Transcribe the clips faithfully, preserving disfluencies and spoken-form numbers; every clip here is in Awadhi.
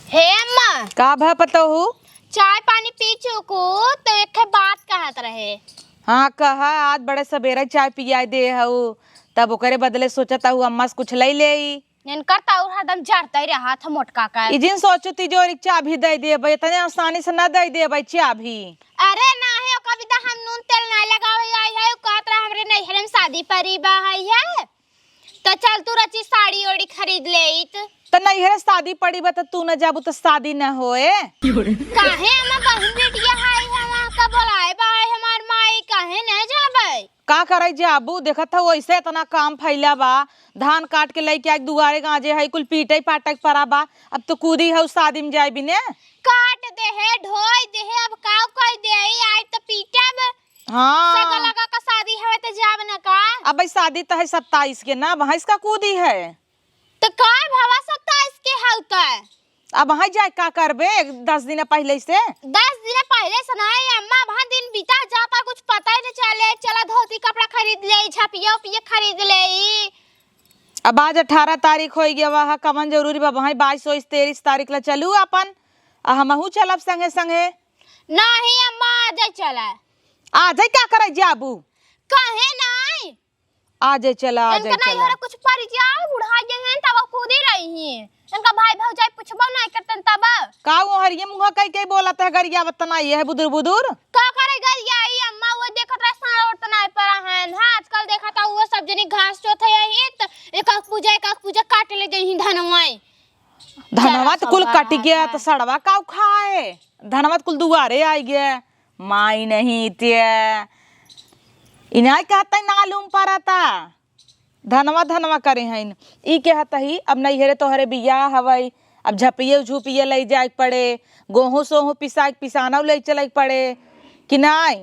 हे अम्मा। का भा पतोहू? चाय पानी पी चुकू तो एक ठे बात कहत रहे। हाँ कहा, आज बड़े सबेरे चाय पियाई दे हऊ, तब ओकरे बदले सोचत हऊ अम्मा से कुछ लइ लेई। इनकर तो और हरदम जरते रहत ह मोटका का। ई जिन सोचू तिजोरी के चाबी दइ देबै, इतने आसानी से ना दइ देबै चाबी। अरे नाही, ओकर भी तो हम नून तेल ना लगावे आई है, उ कहत रहा हमरे नैहरे में शादी पड़ी बा है, है। तो चल तू रची साड़ी ओड़ी खरीद लेइत। तो नैहरे शादी पड़ी बा तो तू न जाबू तो शादी न होए। काहे अम्मा बहिन बिटिया है, है वहाँ का बोलाए बा है हमार माई, काहे न जाबै? का करे जाबू, देखत हऊ वैसे इतना काम फैला बा, धान काट के लइके आके दुआरे गांजे है, कुल पीटे पाटे के परा बा। अब तो कूदी हऊ शादी में जाए बिने। काट दे है, ढोई दे है, अब का कोई दे आई तो पीटे अब। हाँ। सगा लगा का शादी हवे तो जाब न का? अब भाई शादी तो है सत्ताईस के ना, भैंस का कूदी है। तो का भवा सत्ताईस के हऊ त? अब वहाँ जाए का करबे दस दिन पहले से? दस दिन पहले से नहीं अम्मा, वहाँ दिन बीता जाता, कुछ पता ही नहीं चले। चला धोती कपड़ा खरीद ले, झपिया उपिया खरीद ले। अब आज अठारह तारीख हो गया, वह कवन जरूरी बा, वहाँ बाईस, तेईस, तेईस तारीख ला चलू अपन, आ हमहू चलब संगे संगे। नहीं अम्मा, आज ही चला। आज ही का करे जाबू? काहे नहीं? आ जाए, चला, आ इनका जाए, नहीं चला। हो रहा, कुछ परि जाओ, बुढ़ा गए हैं, तब कूदी रही हैं। इनका भाई भौजाई पूछबो नहीं करतन तब। का वो हरिये मुँह कई कई बोलत है, गरियावत ना ये है बुदुर बुदुर। का करे गरियाई अम्मा, वो देखत रहे सारा और तनाए पड़ा है। हाँ, आजकल देखत है वो सब जनी घास चोत है यही, त एक आख पूजा, एक आख पूजा काट ले जही धनवाई। धनवा जरा तो कुल सा कट गया, बात तो है। सड़वा काउ खाए? धनवा तो कुल दुआरे आई गया। माई नहीं ते। इनाय कहत है ना लूम परता। धनवा धनवा करे हइन। ई कहत ही, अब नैहरे तोहरे बियाह हवई, अब झपिये झुपिये लई जाए के पड़े, गोहूँ सोहूँ पिसाए के पिसानव लई चले के पड़े, कि नाय?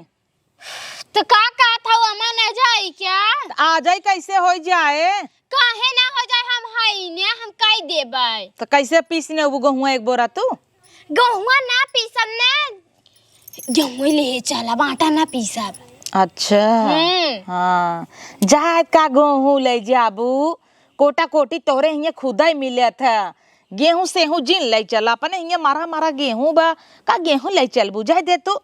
तो का कहत हऊ, अम्मा न जाई क्या? त आ जाई, कैसे होई जाए? काहे ना हो जाए, हम हई ने, हम कई देबै। त कैसे पीस ने उबू गहुआ एक बोरा तू? गहुआ ना पीसब ने, गेहूं ले चलब, आटा ना पीसब। अच्छा। हम्म। हाँ, जाए का गेहूं ले जाबू, कोटा कोटी तोरे हियां खुदै मिलत है। गेहूं सेहूं जिन ले चल, अपने हियां मारा मारा गेहूं बा, का गेहूं ले चलबू, जाए दे तू।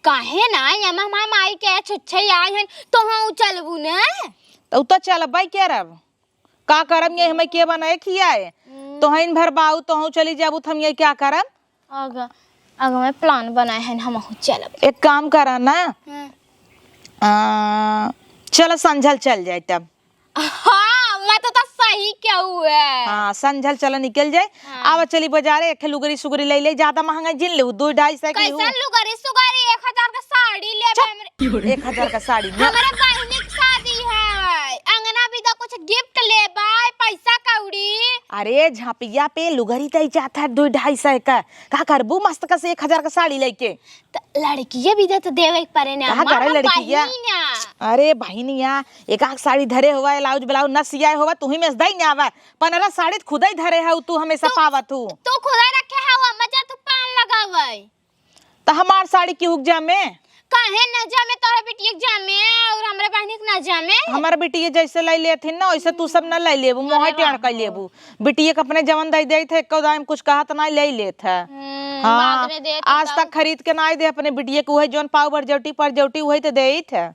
काहे ना, एमा हमार माई के छुच्छे आए हन, तोहूँ चलबू ने? त उ त चलबै करब। का करब, ये हमें के बनाए खियाए? हम्म। तोहइन भर बाऊ, तोहूँ चली जाबू, त हम ये क्या करब? अग, अग में plan बनाए हन, हमहूँ चलब। एक काम करा ना। हाँ। आ, चल संझल चल जाए तब। हाँ, मैं तो, तो सही कहू है। हाँ, संझल चला निकल जाए। हाँ। आवा चली बाजारे, एक लुगरी सुगरी ले ले, ज्यादा महंगा जिन लेहू, दो ढाई सौ के लेहू। कैसन लुगरी सुगरी? एक हजार का साड़ी लेबे चुप। हमरे। एक हजार का साड़ी ना। हमरे बहिनी के शादी है, अंगना बिदा कुछ gift लेबे, पैसा कौड़ी। अरे झापिया पे लुगरी दे जात है दो ढाई सौ का, का करबू मस्त का से एक हजार का साड़ी लेके? त लड़किये बिदा त देवे के परे ने, कहाँ अम्मा, करे हम लड़किया? बहिनिया। अरे बहिनिया, एक आध साड़ी धरे होवा, ब्लाउज ब्लाउज न सियाए होवा, तू ही में से दई ने आवा। पनरह साड़ी त खुदई धरे हऊ, तू हमेशा तू, पावत हऊ। तू खुदई रखे हऊ, अम्मा जा तू पान लगावे। त हमार साड़ी केहू के जामे? काहे न जामे, तोहरे बिटिया के जामे और हमरे बहिनी के न जामे? हमार बिटिया जैसे लाई लेथिन ना, वैसे तू सब न लाई लेबू, मोहे अरे टेढ़ बाप कर रे। लेबू। बिटिया के अपने जवन दई देत है, एको दाम कुछ कहत ना, ले लेत है। हम्म, हाँ, बाप रे, दे तो आज तब। तक खरीद के ना दे अपने बिटिया के, उहे जौन पाव बरजौटी परजौटी उहे तो देत है।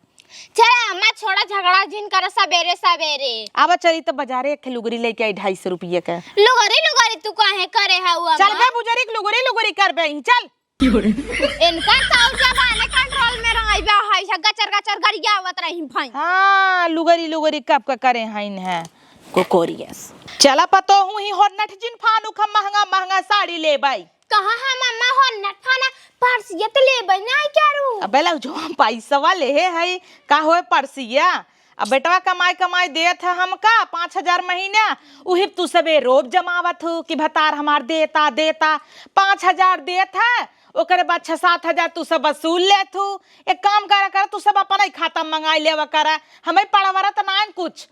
चल अम्मा, छोड़ा झगड़ा जिन कर सबेरे सबेरे। आवा चली तो बाजारे एक लुगरी लेके आई ढाई सौ रुपये के। लुगरी लुगरी तू काहे करे हऊ अम्मा? चल बे बुजरी के लुगरी लुगरी करबे ही, चल। इनका तो जबाने control में रहई बा, है, है, गचर गचर गरियावत रही भई। हाँ, लुगरी लुगरी कब का करे हइन है, कोकोरियस। चला पतोहू ही होरनठ जिन फानू खा महंगा महंगा साड़ी लेबई। कहाँ हम अम्मा होरनठ फाना, परसियत लेबई नाई करू। अबे ला जो हम पैसवा लेहे हई, का होए परसिया? अब बेटवा कमाई कमाई देत है हमका पाँच हजार महीना, उही तू सबे रोब जमावत हू कि भतार हमार देता, देता। पाँच हजार देत है, ओकरे बाद छह सात हजार तू सब वसूल लेत हू। एक काम करा कर, तू सब अपने खाता में मंगाई लेवा कर, हमें पड़वरत नाइन कुछ।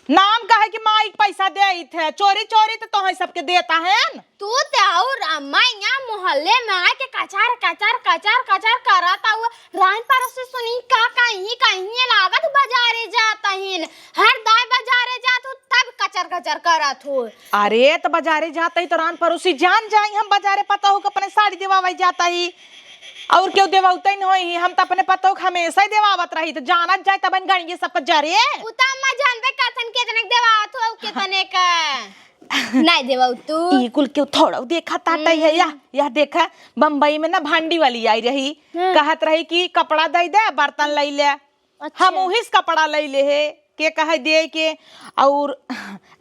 नाम का है कि माई के पैसा देत है, चोरी चोरी तो तोहे सबके देता है न। तू ते और अम्मा यहाँ हल्ले में आके कचर, कचर, कचर, कचर करत आउ। रान परोसी सुनी का कहीं, कहीं ये लागत बजारे जात हीन। हर दाई बजारे जात हूँ, तब कचर, कचर करत हूँ। अरे, त बजारे जात ही तो रान परोसी जान जाई, हम बजारे पतोह के अपने साड़ी देवावे जात ही। और केहू देवावते न होई, हम त अपने पतोह के हमेशा ही देवावत रही, त जानत जाए तबन गणिये सब जरे। उ त अम्मा जानबे करथन केतने के देवावत हो, केतने का। नाई देवाउ तू। ई कुल केहू थोड़ा देखा ताटे है, हम्म। या, या देखा, बम्बई में ना भांडी वाली आई रही, हाँ। कहत रही कि कपड़ा दे दे, बर्तन ले ले। अच्छा। हम उही से कपड़ा ले ले है, के कहे दे के, और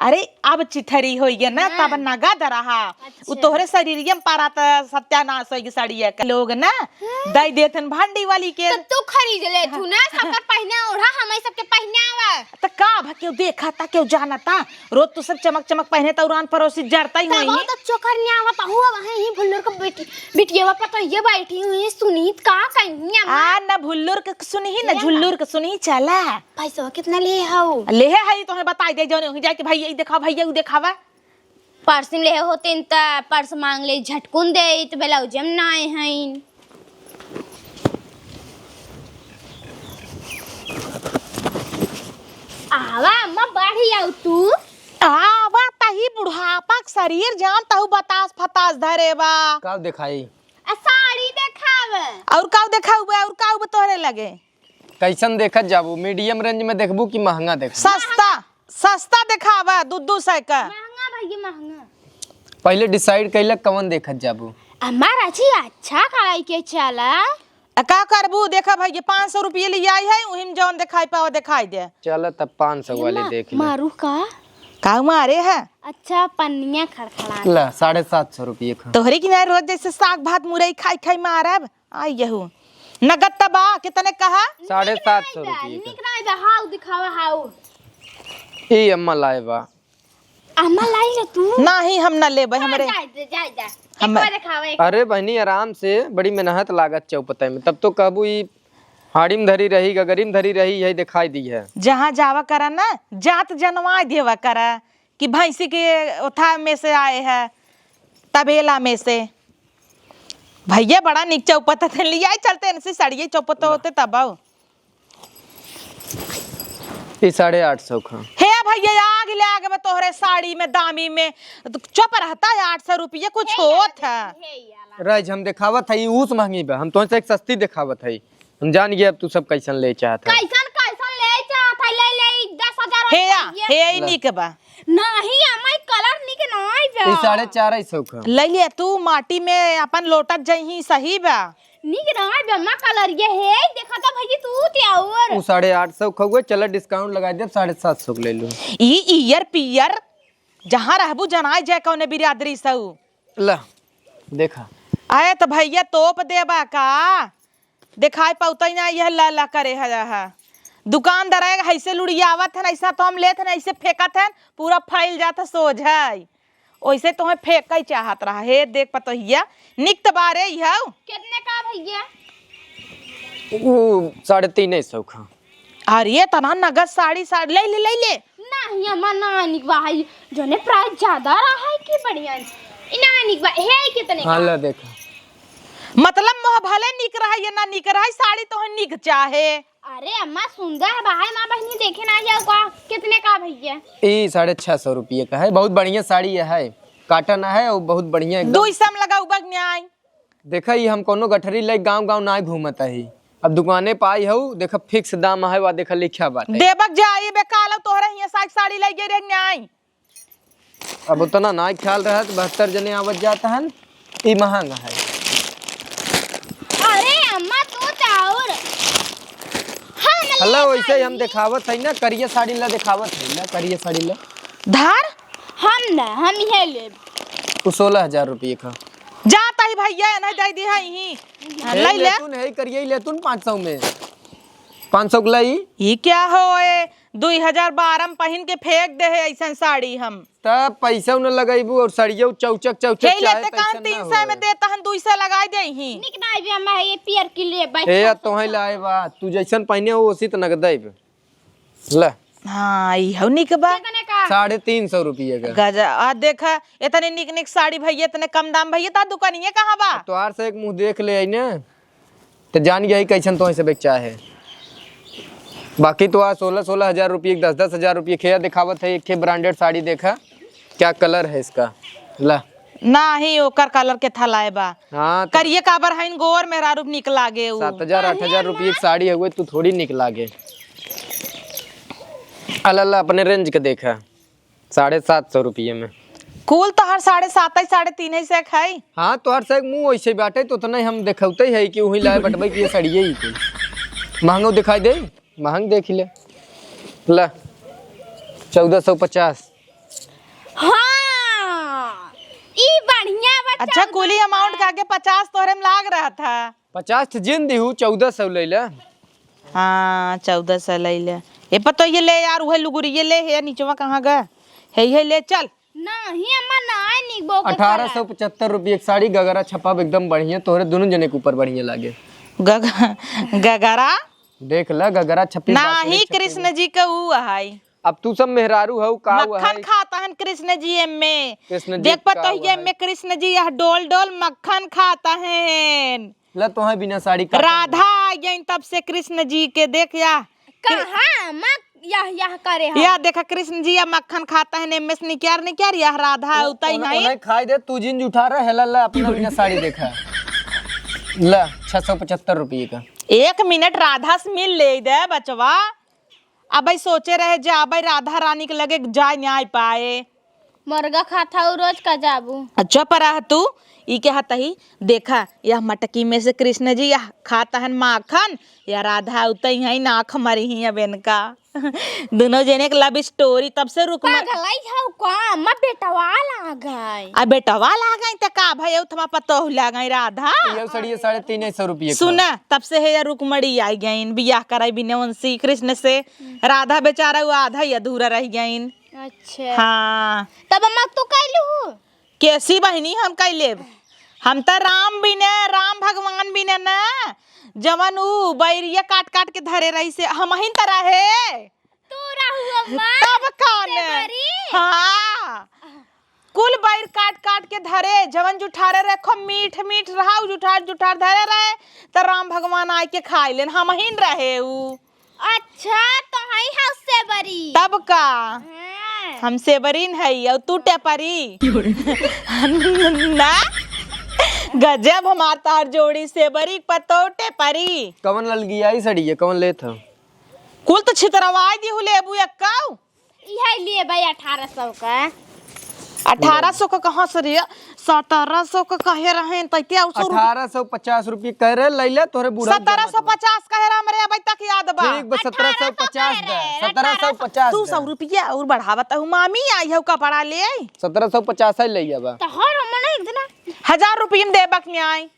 अरे, अब चिथरी होई गया ना, हाँ। तब नगद रहा। अच्छा। उ तोहरे शरीरिया में पारा त सत्यानाश होई गया साड़िया का। लोग ना, हाँ। दे देथन भांडी वाली के। तो तू खरीद ले, तू ना सबकर पहने ओढ़ा, हमें सबके पहने आवा। त का भा केहू देखा ता, केहू जाना ता? रोज तू सब चमक चमक पहने ता, उरान परोसी जरता ही तब नहीं। बहुत चोकर नहीं आवत, हुआ वहीं ही भुल्लर को बेटी, बिटिया पतोहिया बैठी हुई, सुनीत का कहीं अम्मा? आ, न भुल्लुर के सुनही, न झुल्लुर के सुनही, चला। पैसा कितना ले हऊ? ले है, है, तोहे बताई दे, जौने वहीं जाके भैया ई देखावा, भैया ऊ देखावा। पर्स ले होते त पर्स मांग ले, झटकुन दे, त ब्लाउज में ना आए हैं। आवा अम्मा, बाढ़ी आउ तू। आवा तही बुढ़ापा के शरीर जान तहु बतास फतास धरे बा। का देखाई? आ साड़ी देखाव। और का देखाऊ बे, और का बे तोहरे लगे? कैसन देखत जाबू? मीडियम रेंज में देखबू कि महंगा देखबू? सस्ता, सस्ता देखावा, दू दू सौ का। महंगा भैया, महंगा। पहले डिसाइड कैला कवन देखत जाबू? अम्मा राजी अच्छा खाई के चला। आ का करबू? देखा भैया, पाँच सौ रुपये ले आई है, उही में जौन देखाई पावा देखाई दे। चला तब पाँच सौ वाले देख ले। मारू का? का मारे है? अच्छा, पन्निया खड़खड़ा। ला, साढ़े सात सौ रुपये का। तोहरे किनारे रोज जैसे साग भात मुरई खाई खाई मारब। आई यहू। नगद त बा, कितने कहा? साढ़े सात सौ रुपये का। निक नाई बा, हाउ दिखावा, हाउ। ई अम्मा लाए बा। अम्मा लाई ले तू। नाही, हम ना लेबे, हाँ, हमरे जाए दे, जाए दे। हम एक बार दिखावा, एक अरे बहनी, आराम से, बड़ी मेहनत लागत चौपते में। तब तो कहबू ई हाड़ी में धरी रही, गगरी में धरी रही, यही दिखाई दी है। जहाँ जावा करा ना, जात जनवा देवा करा। कि भैंसी के ओथा में से आए है, तबेला में से। भैया बड़ा निक चौपत थे, लियाई चलते इनसे साड़िये चौपत होते तब आओ। ई साढ़े आठ सौ का। हे भैया, आग ले आग में तोहरे साड़ी में दामी में। चुप रहता है, आठ सौ रुपये कुछ होत है। राज, हम देखावत है, ऊस महंगी बा, हम तोहसे एक सस्ती देखावत है। हम जान गए अब तू सब कैसन ले चाहत है। कैसन, कैसन ले चाहत है? ले ले, ई दस हजार हे या, रुपया। हे ई ला। निक बा। नहीं, अम्मा, ई कलर निक नहीं बा। ई साढ़े चार सौ का। ले ले तू, माटी में अपन लोटत जइही, सही बा। निक नहीं बा, अम्मा, कलर ये है, देखा था भैया तू ते और। उ साढ़े आठ सौ का हुआ, चला डिस्काउंट लगा दे, साढ़े सात सौ का ले लो। ई ईयर पियर, जहाँ रहबू जनाई जाए कौने बिरादरी से उ। ला, देखा। आए त भैया तोप देबा का? देखाई पौतई ना, यह ला ला करे है, है। दुकानदार है, ऐसे लुड़ियावत है, ऐसा तो हम लेत है, ऐसे फेंकत है, पूरा फैल जात है, सोझ है। ओइसे तोहे फेंकई चाहत रहा। हे देख पतोहिया, निक त बारे ही हौ। कितने का भैया? ऊ साढ़े तीन सौ का। अरे, तना नगद साड़ी, साड़ी, ले ले, ले ले। नहीं, अम्मा, ना निक बा है, जोने प्राइस ज्यादा रहा है कि बढ़िया है। ई ना निक बा, हे कितने हाँ, का? ला देखा। मतलब मोह भले निक रहा, ये ना निक रहा, साड़ी तोहे निक चाहे। अरे अम्मा, सुंदर बा है, माँ बहनी देखे ना जाओ का, कितने का भैया? ई साढ़े छह सौ रुपये का है, बहुत बढ़िया साड़ी है, कॉटन है और बहुत बढ़िया एकदम। दुई सौ में लगाऊ बग न्याय। देखा, ई हम कौनो गठरी ले गाँव गाँव ना घूमत ही। अब दुकाने पे आई हऊ, देखा फिक्स दाम है, वा देखा लिखा बाटे। देबक जाई बे काल, तोहरे हियाँ साग साड़ी ले गए रे न्याय। अब उतना ना ख्याल रहत, बहत्तर जने आवत जात हन, ई महंगा है। अरे अम्मा, तू तो और हम ले हल्ला वैसे ही हम आई। देखावत है ना, करिया साड़ी ला देखावत है ना, करिया साड़ी ला। धार? हम ना, हम ये लेब। उ सोलह हजार रुपये का। जात ही भैया, नहीं दे दी है यहीं। हे ले ले। लेतुन, हे करिए लेतुन पाँच सौ में। पाँच सौ के लाई। ई क्या हो ए? दुई हजार बारह में पहिन के फेंक दे है ऐसन साड़ी हम। तब पैसा न लगैबू और सड़ियो चौचक चौचक हे चाहे लेते तैसन कहन ना तीन सौ में होए। देता हन, दुई सौ लगाई दे ही। निक ना आइबे, हम ये पियर की ले बैठ हे या सकते तोहे हैं। लाए बा, तू जैसन पहिने हो ओसी त नगद आइबे। ले। हाँ, ई हौ निक बा। कितने का साढ़े तीन सौ रुपये का। गजा, आ देखा, इतने निक निक साड़ी भैया, इतने कम दाम भैया, ता दुकानिये कहाँ बा? तोहार से एक मुँह देख ले आई ना, तो जान गई कैसन तोहे से बेचा है। बाकी तो आज सोलह सोलह हजार रुपये, दस दस हजार रुपये खेया दिखावत है। एक ठे ब्रांडेड साड़ी देखा, क्या कलर है इसका, ला। नाही, ओकर कलर के थलाए बा। हाँ, तो करिए काबर हइन, गोर मेहरारू निक लागे उ। सात हजार आठ हजार रुपये की साड़ी है, तू थोड़ी निक लागे। अल्लाह, अल्लाह, अपने रेंज के देखा, साढ़े सात सौ रुपये में। कुल तोहर साढ़े सात ही, साढ़े तीन ही से खाई। हाँ, तोहर से एक मुँह वैसे बाटे, तो उतना ही हम देखौते है कि वही लाए बटबे कि ये सड़िए ही कोई। महंगो दिखाई दे, महंग देख ले। ला, चौदह सौ पचास। हाँ, ई बढ़िया बा, अच्छा, चौदह कुली अमाउंट का के पचास तोहरे में लाग रहा था। पचास तो जिन दिहू, चौदह सौ ले ले। हाँ, चौदह सौ ले ले। ए पर तो ये ले यार, उहे लुगुरिये ले है, निचवा कहाँ गए? है, है, ले चल। नहीं, अम्मा, ना, निक बो के अठारह सौ पचहत्तर रुपये की साड़ी, गगरा छपा, एकदम बढ़िया, तोहरे दोनों जने के ऊपर बढ़िया लागे। गग-, गगरा? देख ल, गगरा छपी, नाही, बासुरी छपी। कृष्ण जी के ऊ है। अब तू सब मेहरारू हऊ, का ऊ मक्खन है? खाता हन कृष्ण जी एमे। कृष्ण जी देख का पतोहिया ऊ है? एमे कृष्ण जी यह डोल डोल मक्खन खाता हन। ल तोहे बिना साड़ी का राधा आ गई तब से कृष्ण जी के देख या। कहाँ मक-, यह, यह करे हम? या देखा कृष्ण जी या मक्खन खाता है, एमे से निक्यार निक्यार, यह राधा उ-, उतई उन्हें, है। उन्हें खाई दे, तू जिन जुठा रहे, हेला ला अपना बिना साड़ी देखा। ल, छह सौ पचहत्तर रुपये का। एक मिनट राधा से मिल ले दे बचवा। अबे सोचे रहे जाबे राधा रानी के लगे, जाए न्याय पाए। मुर्गा खाता हूँ रोज का जाबू। अच्छा पर रह तू, ई के हतही, देखा, यह मटकी में से कृष्ण जी यह खाता हन माखन, या राधा उतई हैं नाख मरी ही अब इनका। दोनों जने के लव स्टोरी तब से रुकमणी। पगलाई हऊ का? अम्मा बेटवा लाग गई। आ बेटवा लाग गई त का भई, थमा पतोह लाग गई राधा। ये सड़िए साढ़े तीन सौ रुपये का। सुना, तब से है या रुकमणी आई गईन, बियाह कराई बिना उनसे कृष्ण से। राधा बेचारा वो आधा ही अधूरा रह गईन। अच्छा। हाँ। तब अम्मा तू कैलू? कैसी बहिनी हम कइ लेब? हम त राम बिने, राम भगवान बिने न, जवन ऊ बैरिया काट काट के धरे रही से हमहिन त रहे। तू रहू अम्मा। तब का न? सेवरी। हाँ। कुल बैर काट काट के धरे, जवन जुठारे रहे खूब मीठ मीठ रहा, उ जुठार जुठार धरे रहे, त राम भगवान आइ के खाइ लेन, हमहिन रहे ऊ। अच्छा, तो हई हऊ सेबरी। तब का? हाँ। हम सेबरिन हई, अउ तू टेपरी। ना? गजब हमार तोहार जोड़ी, सेबरी पतोह टेपरी। कवन ललगियाई सड़िए, कवन लेत ह? कुल तो छितरवाई दिहु लेबू एक्काऊ। इहे लिए भाई अठारह सौ का। अठारह सौ का कहाँ से रे? सत्रह सौ का कहे रहे, तैते अउ सौ रुपया। अठारह सौ पचास रुपये कह रहे, लैले तोहरे बूढ़ा सत्रह सौ पचास कहे रहे, हमरे अबे तक याद बा। ठीक बा, सत्रह सौ पचास दे, सत्रह सौ पचास दे। दू सौ रुपया अउर बढ़ावत हूँ, मामी आई हऊ कपड़ा ले आई। सत्रह सौ पचास ही ले आवा। तो हर हमने एक दिना हजार रुपया में देबक न्याय।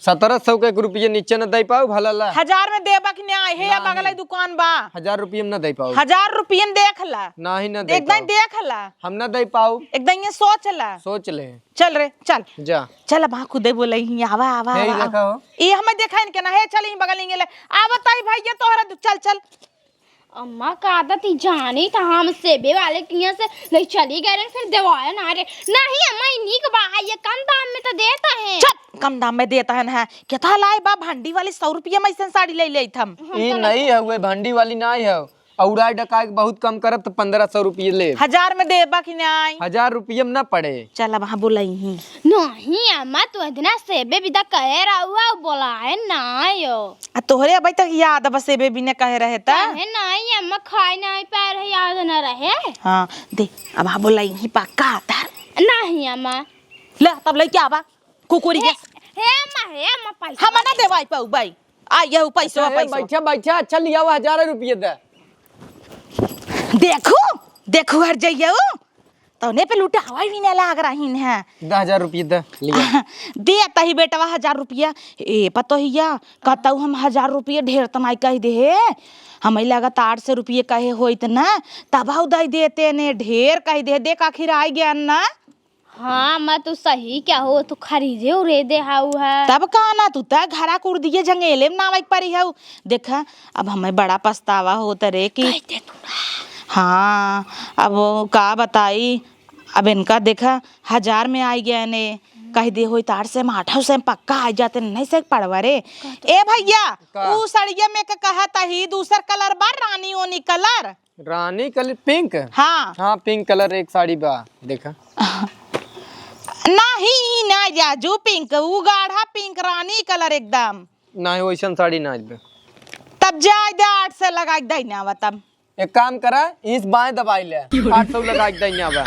सत्रह सौ के एक रुपये नीचे न दे पाऊ, भला ला। हजार में देबा कि न्याय है, या नहीं। बगल ही दुकान बा। हजार रुपये में न दे पाऊ। हजार रुपये में देख ला। नहीं, न दे एकदम पाऊ। देख ला। हम न दे पाऊ। एकदम ये सोच ला। सोच ले। चल रे, चल। जा। चल, अब हाँ खुदे बोले ही, आवा, आवा, हे, आवा, देखा आवा। हो। ये हमें देखा इनके ना, हे, चल, ही बगल ही ले। आवा ताई भैया, तोहरा दु-, चल, चल। अम्मा का आदत ही जानी था, हम सेबे वाले के यहाँ से ले चली गए रहे, फिर देवाया ना रे। नहीं अम्मा, ई नीक बा, ये कम दाम में तो देता है। चुप, कम दाम में देता है ना। केथा लाए बा, भंडी वाली सौ रुपया में ऐसन साड़ी ले लेत हम। हम ई तो नहीं नहीं है, वे भंडी वाली नहीं है। अउराई डकाई के बहुत कम करब तो पन्द्रह सौ रुपये ले। हजार में देबा कि नहीं? हजार रुपये में ना पड़े। चल अब हाँ बोलाई ही। नहीं अम्मा, तू इतना सेबे विदा कहे रहुआ, बोलाए ना आयो। आ तोहरे अबे तक याद बा सेबे बिने कहे रहे त? काहे नहीं अम्मा, खाए नहीं पाए रहे, याद न रहे। हाँ, दे, अब हाँ बोला यही पक्का धर। नहीं अम्मा। ले, तब लइके आवा, कुकुरी हे, के। हे अम्मा, हे अम्मा, पैसा हम ना देवाई पाऊ बाई। आ, यहू पैसा, अच्छा, हे, पैसा। बैठा, बैठा, अच्छा लिया हुआ हजार रुपये दे। देखू, देखू हर जइयऊ। तौने पे लुटावा भी ना लाग रहीन है। दस हजार रुपये दे, लिया। दे तही बेटवा हजार रुपया। ए पतोहिया, कहतऊ हम हजार रुपया ढेर त नाई कह दे हे। हमें लागत आठ सौ रुपये कहे होइत ना, तब हऊ दे देते ने, ढेर कह दे, देख आखिर आइ गया ना। हाँ, मैं तो सही क्या हो, तू खरीदे उरे दे हाउ है। तब का ना, तू त घरा कुर दिए जंगेले में नावे के परी हऊ। देखा, अब हमें बड़ा पछतावा होत रे कि कह दे तू ना। हाँ, अब वो का बताई, अब इनका देखा, हजार में आई गए ने, कह दे होई तार से हम आठौ से पक्का आ जाते, नहीं से पड़वा रे। ए भैया, का? ऊ सड़िया में के कहत ही दूसर कलर बा, रानी ओनी कलर। रानी कलर पिंक? हाँ। हाँ, पिंक कलर एक साड़ी बा, देखा। नहीं, ना जाजू पिंक, ऊ गाढ़ा पिंक, रानी कलर एकदम। नहीं, वैसन साड़ी ना बा। तब जाए दे, आठ से लगाई दे ना बा तब। एक काम करा, इस बाएं दबाई ले, आठ सौ लगाई दे ना बा।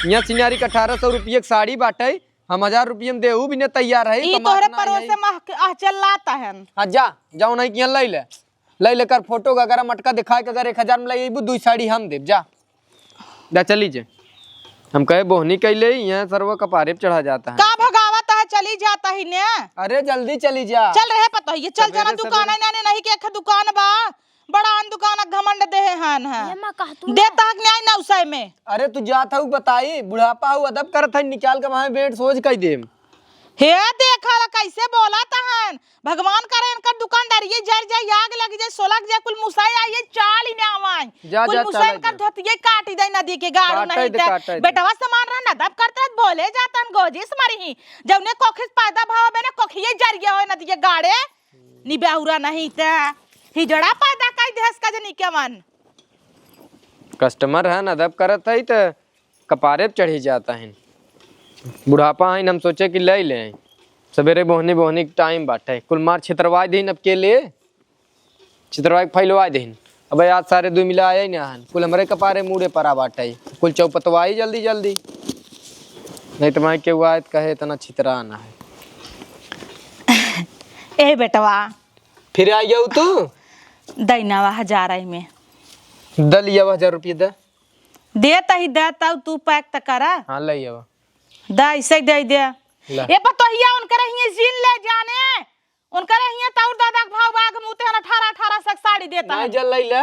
यहाँ सिनारी के अठारह सौ रुपये के साड़ी बाटे, हम हजार रुपये में देहू भी न तैयार है, ई कमात तोहरे ना परोसे है। मह के आह चिल्लाता है। हाँ, जा, जाओ नहीं किया ले ले। ले लेकर फोटो का अगर मटका दिखाए के अगर एक हजार में ले अइबू, दुई साड़ी हम देब, जा। जा चली जे। हम कहे बोहनी कैले, यहाँ सरवा कपारे पे चढ़ा जाता है। का भगावत है, चली जाता ही ने। अरे जल्दी चली जा। चल रहे पता है, ये चल सवेरे जाना दुकान सवेरे। है ना, ने नहीं के एक दुकान बा, बड़ा आन दुकान घमंड देहे हन है। ये माँ कह तू दे ना। तहक न्याय ना उसाई में। अरे तू जात हऊ बताई, बुढ़ापा हऊ अदब करत है, निकाल के वहाँ बेड सोच कई देम। हे देखा ला कैसे बोलत हन। भगवान करे इनकर दुकानदारी ये जर जाए, आग लग जाए, सोलग जाए, कुल मुसाई आई, ये चाल ही ना आवाई। जा, कुल जा, मुसाई चाल इनकर जा। धतिये काट दे नदी के गाड़ू काटे नहीं दे, ते। काटे दे। बेटवा समान रहा ना, दब करते बोले जातन गोजिस मरी ही। जौने कोखिस पैदा भाव बे ना, कोखिये जर गया होए नदी के गाड़े। निबाहुरा नहीं ते। हिजड़ा पैदा कई देहस का जनी के मन। कस्टमर है ना, दब करत है त कपारे पे चढ़ी जाता है। बुढ़ापा है, हम सोचे कि ले लें, सवेरे बोहनी, बोहनी के टाइम बाटे, कुल मार छितरवाई दीन अब के लिए, छितरवाई के फैलवाई दीन। अबे आज सारे दुई मिला आए ना हन, कुल हमरे कपारे मूड़े पर आ बाटे, कुल चौपतवाई जल्दी जल्दी, नहीं तो मैं केहू आए तो कहे इतना छितरा ना है। ए बेटवा, फिर आ गया तू? दैनावा हजार आई में। द लिया हजार रुपये द। दे तही दे, तब तू पैक त करा। हाँ, ले आवा। द, ऐसे ही दे दे। ला। ए पतोहिया, उनकर हिये जीन ले जाने, उनकर हिये तौर दादा के भाव बाग मुते हन, अठारह अठारह सौ साड़ी देता नहीं, है। जा ले ले,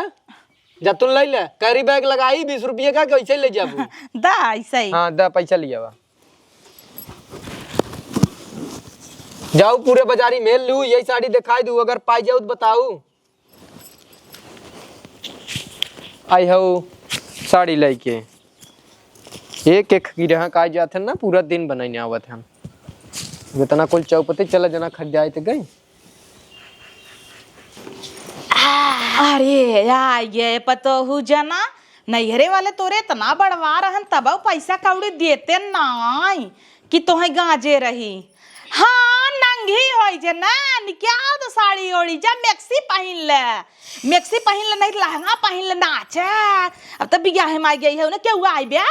जा तू ले ले। कैरी बैग लगाई बीस रुपये का, कैसे ले जाबू? द, ऐसे ही। हाँ, द, पैसा ले आवा। जाऊ पूरे बाजारी मेल लू, यही साड़ी दिखाई दू, अगर पाई जाऊ तो बताऊ। आई हऊ साड़ी लइके। एक एक गिराहक आ जात है ना, पूरा दिन बनाई आवत है। इतना कुल चौपते चला जना खरीदाए ते गई। अरे, आ ये पतोहू जना, नैहरे वाले तोरे इतना बड़वा रहन, तब पैसा कौड़ी देते नाई। कि तोहे गांजे रही। हाँ, नंगी होई जे ना, निकाल दो साड़ी ओड़ी, जा मैक्सी पहिन ले। मैक्सी पहिन ले, नहीं तो लहंगा पहिन ले, नाचे। अब तो बियाहे में आई गई है, उन्हें केहू आई ब्या?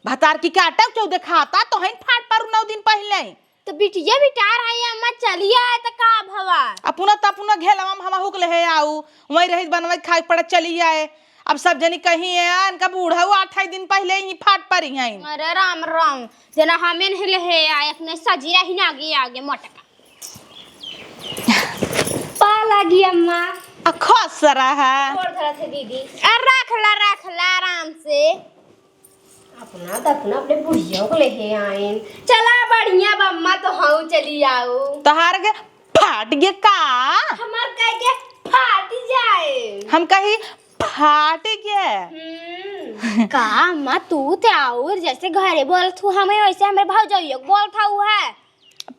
भतार की काटे, केहू देखाता, तोहे फाट पर नौ दिन पहिले। तो बिटिया बिटार है, अम्मा चली आए तो का भवा? अपना तो अपना घेलवा में हवा हुक ले आऊ, वहीं रही बनवे खाए पड़त चली आए। अब सब जनी कही है, इनका बूढ़ा हुआ अठाई दिन पहिले ही फाट परी हैं। अरे राम राम, जना हमें नहीं ले है, आ, अपने सजीरा ही ना आगे, आगे मोटका। पा लागी अम्मा। आ, खुश रहा। गोड़ धरत है दीदी। आ, रख ला, रख ला आराम से। अपना तो अपना अपने बुढ़िया को ले है आइन। चला बढ़िया बा अम्मा, तो हाँ चली आओ। तोहार के फाट गे का? हमार कह के फाट जाए। हम कही फाट गे। हम्म। का अम्मा, तू ते और जैसे घरे बोलत हूँ हमें, वैसे हमरे भौजाइयो के बोलत हूँ है।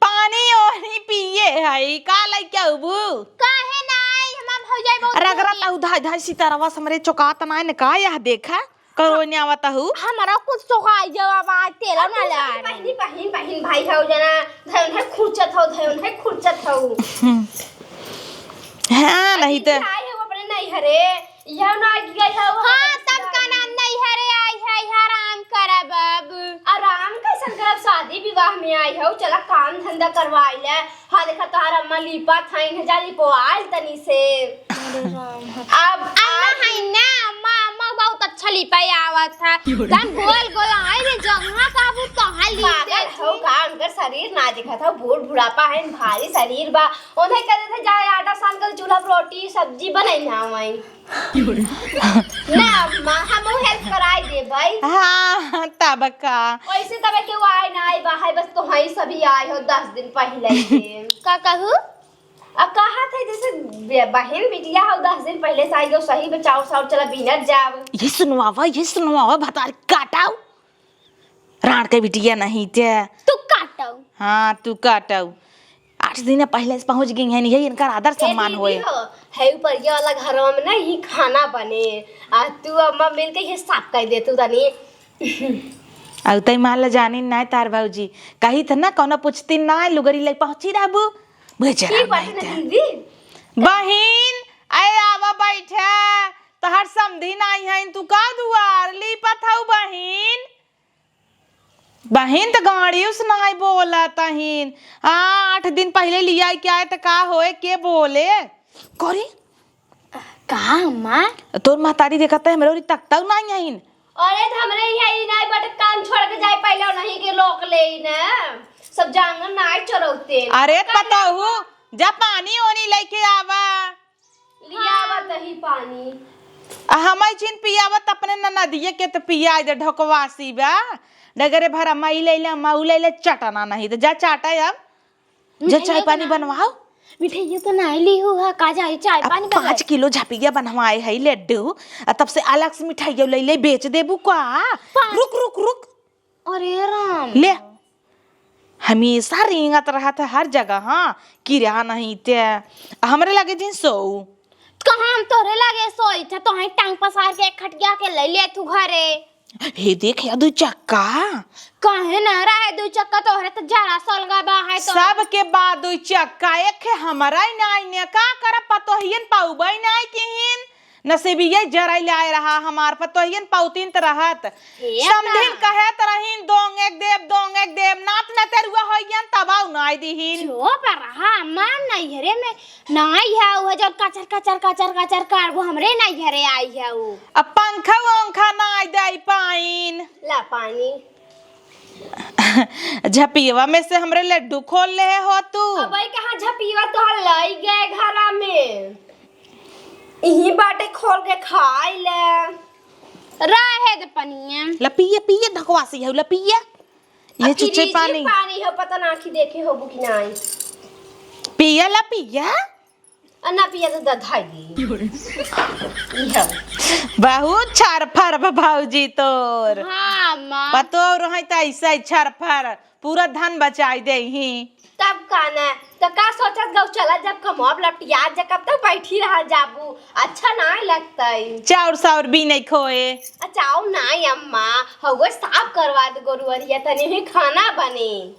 पानी ओनी पिए है, का लइके अबू? काहे नाई, हमार भौजाई बहुत रगरत बोली। हऊ धाई धाई सितारवा से हमरे चौकात नाई न का, यह देखा। करोनिया बताहू। हमरा कुछ चोखाई जवाब आज तेला ना ला। बहिनी, बहिन, बहिन, भाई हौ जना, धन है खुरचत हौ, धन है खुरचत हौ। हम्म। हाँ, नहीं तो। आई है वो अपने नैहरे, यह ना गई है वो हाँ, सबका नाम नैहरे आई है, यहाँ आराम करब अब। आराम कैसन करब? शादी विवाह में आई हौ, चला काम धंधा करवाई ले। हाँ, देखा, तोहार अम्मा लीपत हईन, जा लिपवाल तनी से। अरे राम। अब अम्मा आज है ना, अम्मा, अम्मा बहुत अच्छा लिपे आवत है। एकदम गोल गोल, आई रे, जहाँ का वो तहाँ लिपते पागल हो का? उनकर शरीर ना दिखत हो, बूढ़ बुढ़ापा है, भारी शरीर बा। उन्हें कह देते, जाए आटा सान कर चूल्हा पर रोटी सब्जी बनाई ना वहीं। ना अम्मा, हम वो help कराई दे भाई। हाँ, तब का। वैसे तब केहू आए ना आए बाहर, बस तो हई सभी आए हो दस दिन पहले से। का कहू? अब कहा था जैसे बे-, बहिन बिटिया हो, दस दिन पहिले से आई गो, सही बचाओ साउर चला बीनत जाब। ये सुनवावा, ये सुनवावा, भतार काटाऊ। राण के बिटिया नहीं ते। तू काटाऊ। हाँ, तू काटाऊ। आठ दिन पहिले से पहुँच गई है, यही इनका आदर ए सम्मान दीदी होए। हो, है ऊपर ये वाला घरवा में ना ही खाना बने, आ तू अम्मा मिल के ये साफ कर दे तू तनी। अउ तई मान ला जानी नाय तार भौजी, कही त ना कौनो पूछती नाय, लुगरी लई पहुँची रहबू, बेचारा की बात नाय ना ते। दीदी? बहिन, अरे आवा बैठा, तोहर समधी नाय हईन, तू का दुआर लीपत हऊ बहिन? बहिन त गाड़ियों से नाय बोलत हईन, आ, आठ दिन पहिले लिया के आए त का होए के बोले? करे? का अम्मा? तोर महतारी देखत है, हमरे ओरी तकतऊ नाई आइन। अरे, त हमरे इहाँ ई नाई बटे, काम छोड़ के जाए, पहिले उन्हीं के लोक ले ई ना। सब जांगर नाई चरौते। अरे, का पतोहू, जा पानी ओनी लेके आवा। लियावा तही पानी। आ, हमई चिन पियावत अपने ननदिये के त पियाई दे, ढकवासी बा। डगरे भरा मई ले ले, मऊ ले ले, चटना नहीं त जा चाटा अब। जा मिठाइयो चाय तो पानी ना, बनवाओ। मिठाइयो तो ना ली हो, हा, का जाई चाय अब पानी पाँच बगैर। किलो झपिया बनवाए है लड्डू, आ तब से अलग से मिठाइयो ले ले बेच देबू का? पाँच रुक, रुक, रुक। अरे राम। ले, हमेशा रेंगत रहत है हर जगह, हाँ, किरा नहीं ते। आ हमरे लगे जिन सो। कहाँ हम तोरे लगे सोई थे, तो ही टांग पसार के एक खटिया के ले ले तू घरे। हे देख या दुई चक्का। काहे ना रहे दुई चक्का, तोहरे त जरा सलगा बा है तो। सबके बा दुई चक्का, एक है हमरा ही नाई ने, का करब, पतोहियन पउबई नाई किहिन। नसीबिये जराई लाए रहा हमार, पतोहियन पउतीन त रहत। हे समधिन बा। कहे त रहीन, "दोंग एक देब, दोंग एक देब", नात नतेरुआ होइयन, तबाउ नाई दिहिन। चुप रहा, हमार नैहरे में नाई है, उहे जौन कचर, कचर, कचर, कचर करबो, हमरे नैहरे आई है उ। अब पंखा वंखा नाई दे पाइन। ला पानी। झपियवा में से हमरे लड्डू खोल ले हो तू। अब भाई कहाँ झपियवा तोहर लाई गए घरा में? इही बाटे खोल के खाई ले। रहे दे पनिया। ला पिए, पिए, ढकवासी है, ला पिए। ये अब चुच्चे फ्रिज ही पानी। पानी हो, पता ना आँखी देखे होबू कि नाई। पिया ला पिया। आ ना पिया तो द-, धाई दी। इहो। बहुत छरफर बा भौजी तोर। हाँ, माँ। पतोह रही त ऐसा ही छरफर, पूरा धन बचाई देही। तब का ना, त का सोचत गौ, चला जब कमाब लपटिया जा, कब तक बैठी रहा जाबू, अच्छा ना लगतई। चाउर साउर भी नहीं खोए। आ चाउर नाई अम्मा, हउवे साफ करवा दे गोरुअरिया, तनी भी खाना बने।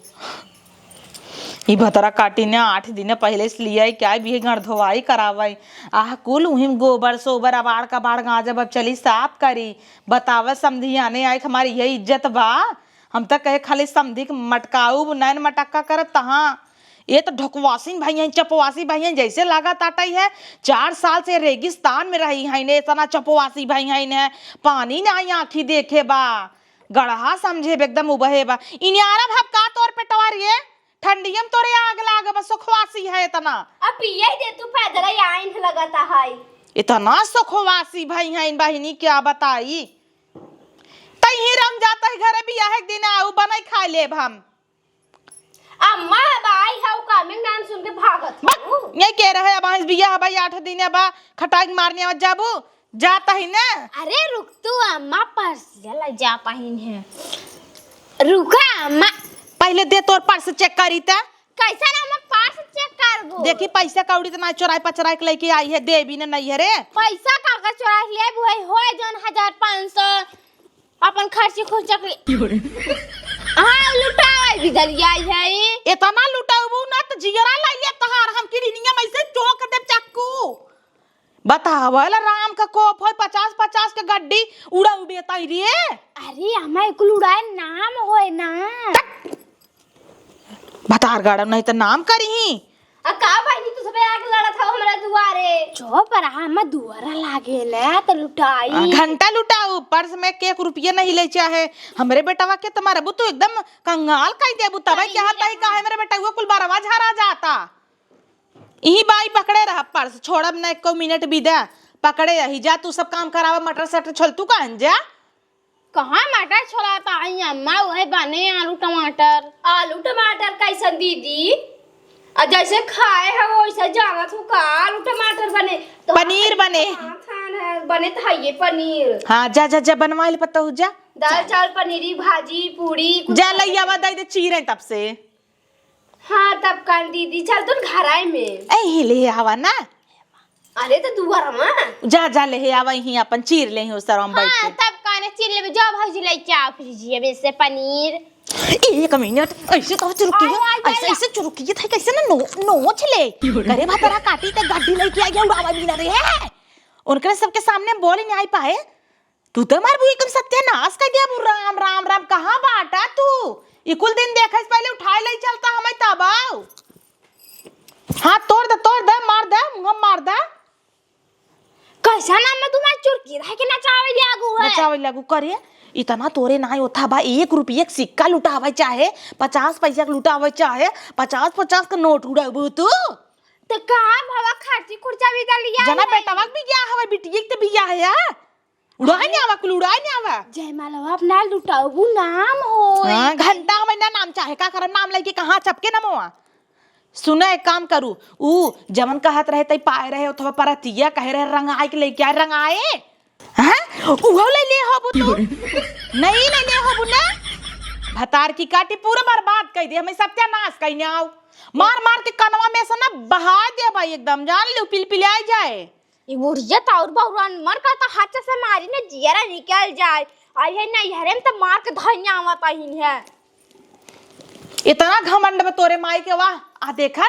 ई भतरा काटी ने आठ दिन पहिले से लियाई के आई, बिहे घर धोवाई करावई। आह, कुल उहिम गोबर सोबर, अबाड़ कबाड़ गाजब, अब चली साफ करी। बतावा समधियाने आई, हमारी यही इज्जत बा। हम त कहे खाली समधी के मटकाऊ, नैन मटक्का करत तहाँ। ये त ढकवासिन भई हैं, चपवासी भई हैं, जैसे लागत आटई है। चार साल से रेगिस्तान में रही हैं ने, इतना चपवासी भई हैं ने, पानी नाई आँखी देखे बा। गड़हा समझे बे एकदम उबहे बा। इन्यारा भाप का तोर पेटवा रे? ठंडियम तोरे आग लाग बा, सुखवासी है इतना। अब पिए दे तू, पैदल ही आइन लगता है। इतना सुखवासी भई हैं इन बहिनी, क्या बताई। तई ही रम जाता है घरे, बियाह एक दिन आऊ, बनाई खा लेब हम। अम्मा, अब आई है, उ कामिंग नाम सुन के भागत बक, हूँ। ये के रहे, अब आज बियाह भाई आठ दिन बा, खटाई मारने आवत जाबू, जाता ही ना। अरे रुक तू अम्मा, पर्स जला जा पाइन है। रुका अम्मा। पहिले दे तोर पर्स चेक करी त। कैसा ना अम्मा पर्स चेक करबू? देखी पैसा कौड़ी त ना चोराई पचराई के लेके आई है, देवी ने नहीं है रे। पैसा का का चोराई ले बुआई होए जौन हजार पाँच सौ अपन खर्ची खुर्चा के। हाँ लुटावे भी दलिया आई है। इतना लुटाऊ ना त जियरा लाई ले तहार, हम किडनिया में से चोक दे चाकू। बतावल राम का कोप होई, पचास पचास के गड्डी उड़ाऊ बेताई रे। अरे, हमारे कुल उड़ाए नाम होए ना। भतार गाड़म नहीं त नाम करिही। आ का बहिनी, तू सबे आके लड़त हव हमरा दुआरे? चुप रहा, हम दुआरा लागेला त लुटाई। आ, घंटा लुटाऊ, पर्स में के एक रुपया नहीं ले चाहे। हमरे बेटवा के त मारबू तू एकदम कंगाल कई देबू। तबे कहीं के हाथ नहीं आई रहा। काहे मेरे बेटवा कुल बरवा झरा जाता। इही बाई पकड़े रहा पर्स, छोड़ब न एको मिनट भी दे। पकड़े रही, जा तू सब काम करावा, मटर सटर छोल तू कहन जा। कहाँ मटर छोलाता है अम्मा, वही बने आलू टमाटर। आलू टमाटर कैसन दीदी? आ जैसे खाए है वैसे जानत हो का, आलू टमाटर बने तो पनीर बने। हाँ, खान है, बने तो है ये पनीर। हाँ, जा, जा, जा, बनवा ले पतोहू, जा। दाल चावल पनीरी भाजी पूरी कुछ जा, लई आवा, दे दे चीरे तब से। हाँ, तब कान दीदी, चल तू घर आए में। ए, ही ले आवा ना। अरे तो दुआर में। जा, जा, ले आवा, यहीं अपन चीर ले, ही उस तरह हम बैठ हाँ, के। तब काने चीर लेबे, जा भौजी लेके आओ फ्रिजिया में से पनीर। एक मिनट, ऐसे तो चुरुकी है, आवा, आवा, ऐसे, आवा। ऐसे चुरुकी है, कैसे ना नो-, नोच ले। करे भतरा काटी ते गड्डी लेके आ गया, उड़ावा भी ना रे। उनके सबके सामने बोल ही नहीं आई पाए। तू तो मार बुई एकदम सत्यानाश कर दिया, बू राम, राम, राम, कहाँ बाटा तू? ई कुल दिन देखे से पहले उठाए ले चलता हमें तब आओ। हाँ, तोड़ दे, तोड़ दे, मार दे, मुँह मार दे। कैसा नाम में तुम्हार चुरकी रह के नचावे लागू है? नचावे लागू करे, इतना तोरे नाई होता बा, एक रुपये के सिक्का लुटावे चाहे, पचास पैसा के लुटावे चाहे, पचास पचास के नोट उड़ाबू तू। तो कहाँ भवा खर्ची खुर्चा भी दलिया जना है? बेटवा के बियाह हवे, बिटिया के तो बियाह है, आ? उड़ाए नहीं आवा, कुल उड़ाए नहीं आवा। जयमालवा अपना लुटाऊ नाम होए। हाँ, घंटा में ना नाम चाहे, का करब नाम लेके कहाँ चपके ना मोआ। सुना, एक काम करू, ऊ जवन कहत रहे तई पाए रहे, ओथवा परतिया कहे रहे रंगाए के लेके आए, रंगाए। हैं? उहो ले ले होबू तू? नहीं ले ले होबू ना? भतार की काटी पूरा बर्बाद कर दे, हमें सत्यानाश कहीं आओ। मार मार के कनवा में से ना बहा दे भाई, एकदम जान लो, पिलपिलाई जाए। ई बुढ़िया तो और बौरान मर का तो हाथ से मारी ने जियरा निकल जाए। आई है नैहरे में तो मार के धइया आवत आहिन है। इतना घमंड में तोरे माई के, वाह, आ देखा,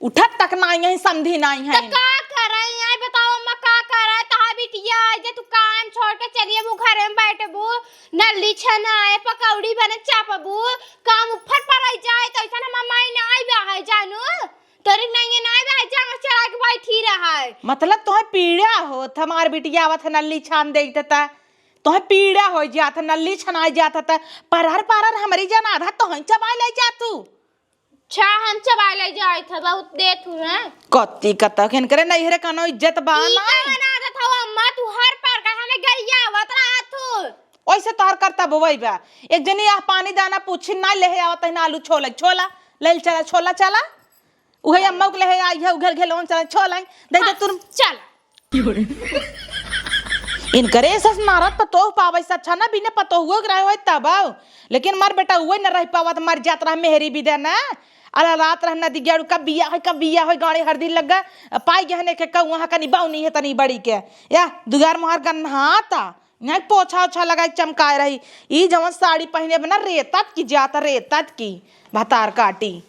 उठत तक नाई है, समधी नाई है। तो का करे, आई बताओ अम्मा, का करे, तहा बिटिया आई जे तू काम छोड़ के चलिए वो घरे में बैठबू, नल्ली छनाए, पकौड़ी बने चापबू, काम उफर पर आई जाए, तो ऐसा हम माई ना आई बा है जानू। तोरे नाइये नाई बा, जांगर चढ़ा के बैठी रहा है। मतलब तोहे पीड़ा होत, हमार बिटिया आवत है, नल्ली छान देत त तोहे पीड़ा हो जात है, नल्ली छनाई जात है, त परहर परहर हमरी जन आधा तोहे चबाए ले जा तू। अच्छा, हम चबाए ले जाए थे, बहुत देत हूँ, हैं? कत्ती कतक इनकरे नैहरे कनो इज्जत बा ई ना। कवन आदत हवा अम्मा, तू हर पर का हमें गरिया आवत रहा तू। ओइसे तोहर करता बोवई बा। एक जनी आह पानी दाना पूछी ना, लेहे आवत है ना आलू छोला, छोला, ले चला, छोला चला। उहे अम्मा के लेहे आई है, उघेल घेल ओन चला, छोला, दे दे हाँ, तुम। चल। इनकरे सस नारद पतोह पावे से अच्छा ना बिना पतोहुओ के रहे होए तब आओ। लेकिन मार बेटा उहे न रह पावत, मर जात रहा मेहरी बिदे ना। अला रात रह नदी गेड़ू, कब बिया है, कब बिया है, गाड़ी हर दिन लग गए। पाई गए हने के कहूँ वहाँ कनी बाऊ नहीं है तनी बड़ी के। या दुआर मुहार गन्हाता। नहीं पोछा ओछा लगाई चमकाए रही। ई जवन साड़ी पहिने बना रेतत की जात रेतत की भतार काटी।